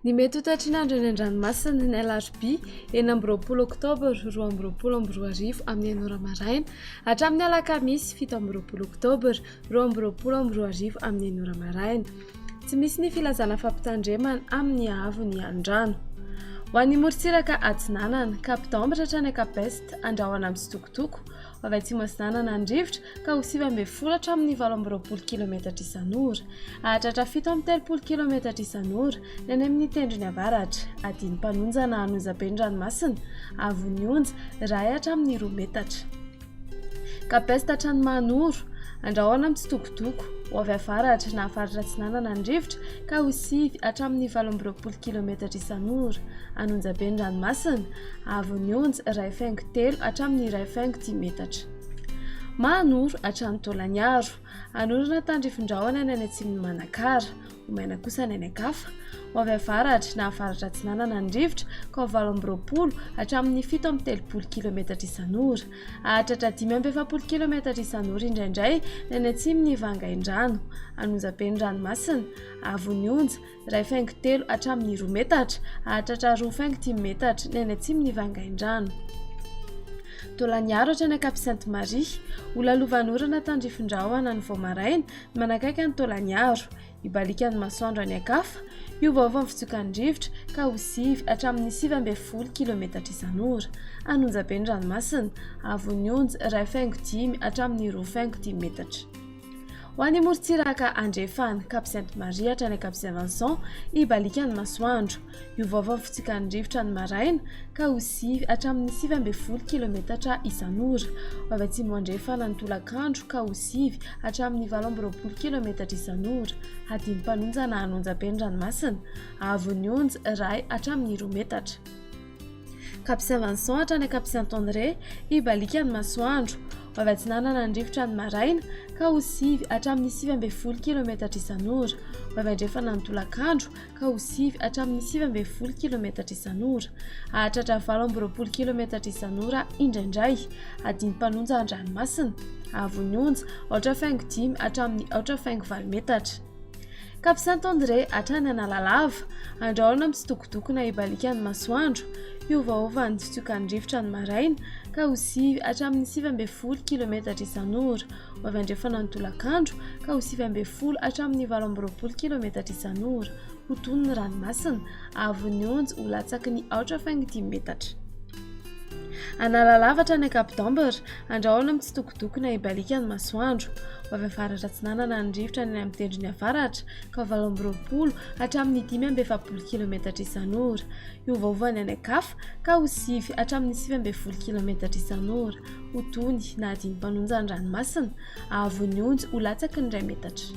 Ny mety ho toetrin'andro eny an-dranomasina ny alarobia 26 oktobra 2022 amin'ny enina ora maraina hatramin'ny alakamisy 27 oktobra 2022 amin'ny enina ora maraina. Tsy misy ny filazana fampitandremana amin'ny haavon'ny alon-drano. Ho an'ny morontsiraka atsinanana, Cap d'Ambre hatrany Cap Est, andrahona mitsitokotoko, ho avy atsimo atsinanana ny rivotra ka ho 19 hatramin'ny 28 kilometatra isan'ora. Hahatratra 37 kilometatra isan'ora ny any amin'ny tendrony avaratra. Adin'ny mpanonja na an'Onjabe ny ranomasina, avon'ny onja, iray hatramin'ny roa metatra. Cap Est hatrany Mahanoro, andrahona mitsitokotoko, ho avy avaratra na avaratra atsinanana ny rivotra ka ho 9 hatramin'ny 28 kilometatra isan'ora. An'Onjabe ny ranomasina, avon'ny onja, 1,3 hatramin'ny 1,5 metatra. Mahanoro hatrany Taolagnaro, anorana tandrifin-drahona ny any atsimon'i Manakara. Ho maina kosa ny any an-kafa. Ho avy avaratra na avaratra atsinanana ny rivotra ka ho 28 hatramin'ny 37 kilometatra isan'ora. Hahatratra 45 kilometatra isan'ora indraindray ny any atsimon'i Vangaindrano. An'Onjabe ny ranomasina, avon'ny onja, 1,3 hatramin'ny 2 metatra, hahatratra 2,5 metatra ny any atsimon'i Vangaindrano. Taolagnaro hatrany Cap Sainte Marie. Ho lalovan'orana tandrifin-drahona ny vao maraina Manakaiky an'i Taolagnaro, hibaliaka ny masoandro any an-kafa, hiovaova ny fitsokan'ny rivotra ka ho 9 hatramin'ny 19 kilometatra isan'ora. An'Onjabe ny ranomasina, haavon'ny onja 1,5 hatramin'ny 2,5 metatra. Ho an'ny morontsiraka andrefana, Cap Sainte Marie hatrany Cap Saint Vincent, hibaliaka ny masoandro. Hiovaova ny fitsikan'ny rivotra ny maraina ka ho 9 hatramin'ny 19 kilometatra isan'ora. Ho avy atsimo andrefana ny tolakandro ka ho 9 hatramin'ny 28 kilometatra isan'ora. Hadino mpanonja na an'onjabe ny ranomasina, haavon'ny onja iray hatramin'ny 2 metatra. Cap Saint Vincent hatrany Cap Saint André, hibaliaka ny masoandro. Ho avy atsinanana ny rivotra ny maraina ka ho 9 hatramin'ny 19 kilometatra isan'ora. Ho avy andrefana ny tolakandro ka ho 9 hatramin'ny 19 kilometatra isan'ora. Hahatratra 28 kilometatra isan'ora indraindray. Hadino mpanonja an-dranomasina. Haavon'ny onja, 4,5 hatramin'ny 4,8 metatra. Cap Saint André hatrany Analalava. Andrahona mitsitokotoko na hibaliaka ny masoandro. Hiovaova ny fitsokan'ny rivotra ny maraina ka ho 9 hatramin'ny 19 kilometatra isan'ora. Ho avy andrefana ny tolakandro ka ho 19 hatramin'ny 28 kilometatra isan'ora. Ho tony ny ranomasina. Haavon'ny onja ho latsaky ny 4,5 metatra. Analalava hatrany Cap d'Ambre, andrahona mitsitokotoko na hibaliaka ny masoandro. Ho avy avaratra atsinanana ny rivotra any amin'ny tendrony avaratra ka ho 28 hatramin'ny 45 kilometatra isan'ora. Hiovaova ny any an-kafa ka ho 9 hatramin'ny 19 kilometatra isan'ora. Ho tony na hadino mpanonja ny ranomasina, haavon'ny onja ho latsaky ny iray metatra.